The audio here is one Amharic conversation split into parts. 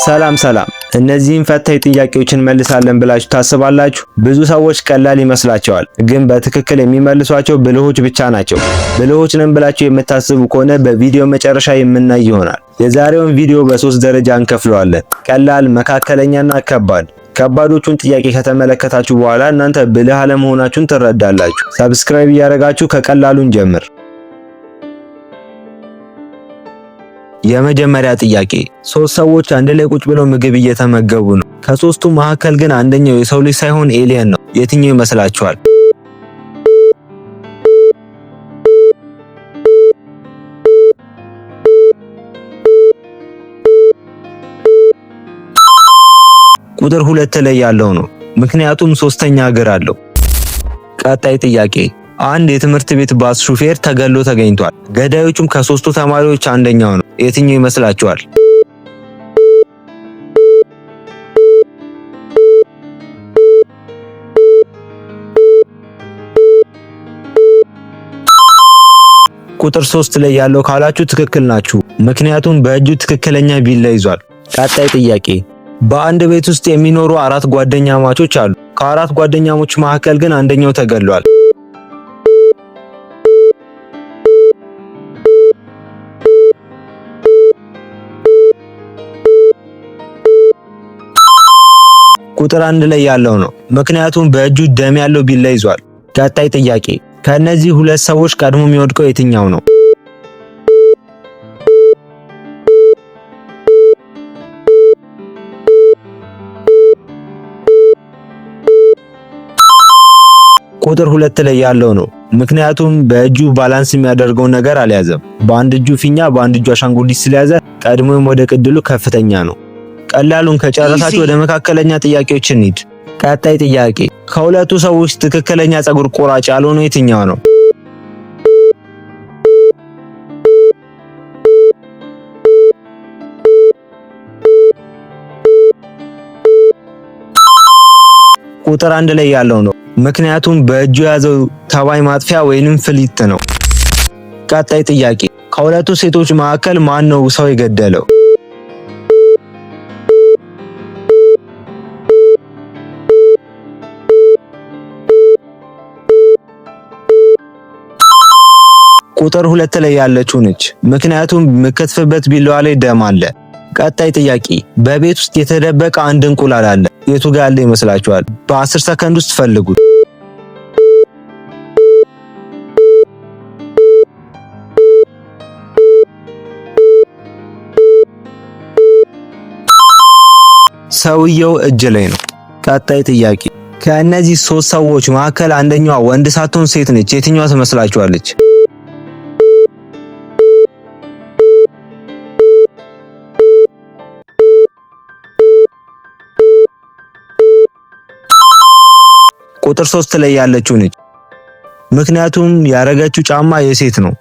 ሰላም ሰላም። እነዚህን ፈታኝ ጥያቄዎችን መልሳለን ብላችሁ ታስባላችሁ? ብዙ ሰዎች ቀላል ይመስላቸዋል፣ ግን በትክክል የሚመልሷቸው ብልሆች ብቻ ናቸው። ብልሆች ነን ብላችሁ የምታስቡ ከሆነ በቪዲዮ መጨረሻ የምናይ ይሆናል። የዛሬውን ቪዲዮ በሶስት ደረጃ እንከፍለዋለን፦ ቀላል፣ መካከለኛና ከባድ። ከባዶቹን ጥያቄ ከተመለከታችሁ በኋላ እናንተ ብልህ አለመሆናችሁን ትረዳላችሁ። Subscribe እያደረጋችሁ ከቀላሉ እንጀምር። የመጀመሪያ ጥያቄ፣ ሶስት ሰዎች አንድ ላይ ቁጭ ብለው ምግብ እየተመገቡ ነው። ከሶስቱ መካከል ግን አንደኛው የሰው ልጅ ሳይሆን alien ነው። የትኛው ይመስላችኋል? ቁጥር 2 ላይ ያለው ነው። ምክንያቱም ሶስተኛ እግር አለው። ቀጣይ ጥያቄ፣ አንድ የትምህርት ቤት ባስ ሹፌር ተገሎ ተገኝቷል። ገዳዮቹም ከሶስቱ ተማሪዎች አንደኛው ነው። የትኛው ይመስላችኋል? ቁጥር 3 ላይ ያለው ካላችሁ ትክክል ናችሁ። ምክንያቱም በእጁ ትክክለኛ ቢላ ይዟል። ቀጣይ ጥያቄ፣ በአንድ ቤት ውስጥ የሚኖሩ አራት ጓደኛማቾች አሉ። ከአራት ጓደኛሞች መካከል ግን አንደኛው ተገሏል። ቁጥር 1 ላይ ያለው ነው። ምክንያቱም በእጁ ደም ያለው ቢላ ይዟል። ቀጣይ ጥያቄ፣ ከእነዚህ ሁለት ሰዎች ቀድሞ የሚወድቀው የትኛው ነው? ቁጥር 2 ላይ ያለው ነው። ምክንያቱም በእጁ balance የሚያደርገውን ነገር አልያዘም። በአንድ እጁ ፊኛ፣ በአንድ እጁ አሻንጉሊት ስለያዘ ቀድሞ የመውደቅ ዕድሉ ከፍተኛ ነው። ቀላሉን ከጨረሳችሁ ወደ መካከለኛ ጥያቄዎች እንሂድ። ቀጣይ ጥያቄ፣ ከሁለቱ ሰዎች ትክክለኛ ፀጉር ቆራጭ ያልሆነው የትኛው ነው? ቁጥር 1 ላይ ያለው ነው። ምክንያቱም በእጁ የያዘው ተባይ ማጥፊያ ወይንም ፍሊት ነው። ቀጣይ ጥያቄ፣ ከሁለቱ ሴቶች መካከል ማን ነው ሰው የገደለው? ቁጥር 2 ላይ ያለችው ነች። ምክንያቱም የምከትፍበት ቢላዋ ላይ ደም አለ። ቀጣይ ጥያቄ፣ በቤት ውስጥ የተደበቀ አንድ እንቁላል አለ። የቱ ጋር ያለ ይመስላችኋል? በ10 ሰከንድ ውስጥ ፈልጉት። ሰውየው እጅ ላይ ነው። ቀጣይ ጥያቄ፣ ከእነዚህ ሶስት ሰዎች መካከል አንደኛዋ ወንድ ሳትሆን ሴት ነች። የትኛዋ ትመስላችኋለች? ቁጥር 3 ላይ ያለችው ነች። ምክንያቱም ያረገችው ጫማ የሴት ነው።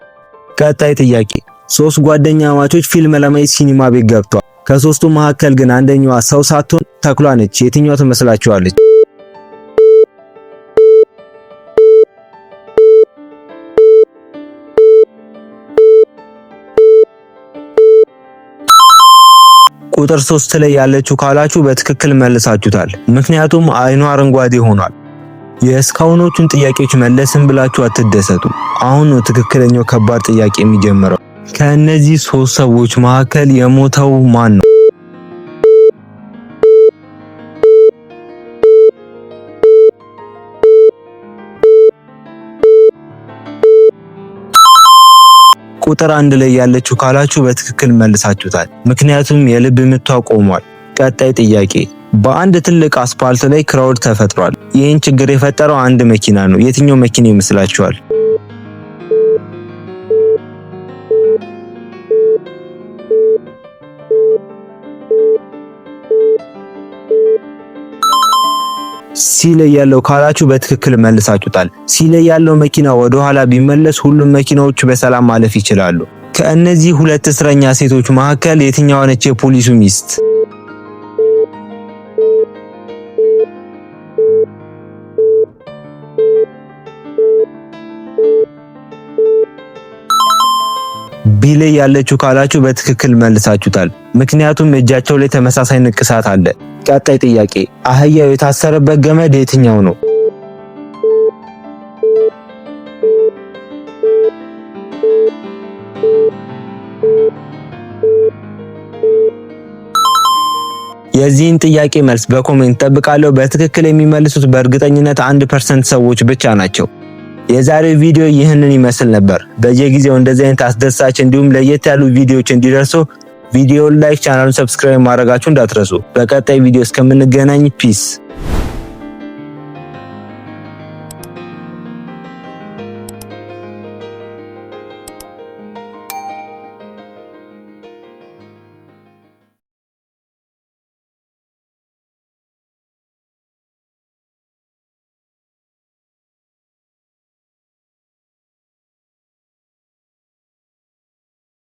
ቀጣይ ጥያቄ፣ ሶስት ጓደኛማቾች ፊልም ለማየት ሲኒማ ቤት ገብተዋል። ከሶስቱ መካከል ግን አንደኛዋ ሰው ሳትሆን ተኩላ ነች። የትኛዋ ትመስላችኋለች? ቁጥር 3 ላይ ያለችው ካላችሁ በትክክል መልሳችሁታል። ምክንያቱም አይኗ አረንጓዴ ሆኗል። የእስካሁኖቹን ጥያቄዎች መለስን ብላችሁ አትደሰቱ። አሁን ነው ትክክለኛው ከባድ ጥያቄ የሚጀምረው። ከእነዚህ ሶስት ሰዎች መካከል የሞተው ማን ነው? ቁጥር 1 ላይ ያለችው ካላችሁ በትክክል መልሳችሁታል። ምክንያቱም የልብ ምቷ ቆሟል። ቀጣይ ጥያቄ፣ በአንድ ትልቅ አስፓልት ላይ crowd ተፈጥሯል። ይህን ችግር የፈጠረው አንድ መኪና ነው። የትኛው መኪና ይመስላችኋል? C ላይ ያለው ካላችሁ በትክክል መልሳችሁታል። C ላይ ያለው መኪና ወደ ኋላ ቢመለስ ሁሉም መኪናዎች በሰላም ማለፍ ይችላሉ። ከእነዚህ ሁለት እስረኛ ሴቶች መካከል የትኛዋ ነች የፖሊሱ ሚስት? B ላይ ያለችው ካላችሁ በትክክል መልሳችሁታል። ምክንያቱም እጃቸው ላይ ተመሳሳይ ንቅሳት አለ። ቀጣይ ጥያቄ፣ አህያው የታሰረበት ገመድ የትኛው ነው? የዚህን ጥያቄ መልስ በ comment ጠብቃለሁ። በትክክል የሚመልሱት በእርግጠኝነት 1% ሰዎች ብቻ ናቸው። የዛሬው ቪዲዮ ይህንን ይመስል ነበር። በየጊዜው እንደዚህ አይነት አስደሳች እንዲሁም ለየት ያሉ ቪዲዮዎች እንዲደርሱ ቪዲዮውን like፣ ቻናሉን subscribe ማድረጋችሁ እንዳትረሱ። በቀጣይ ቪዲዮ እስከምንገናኝ peace።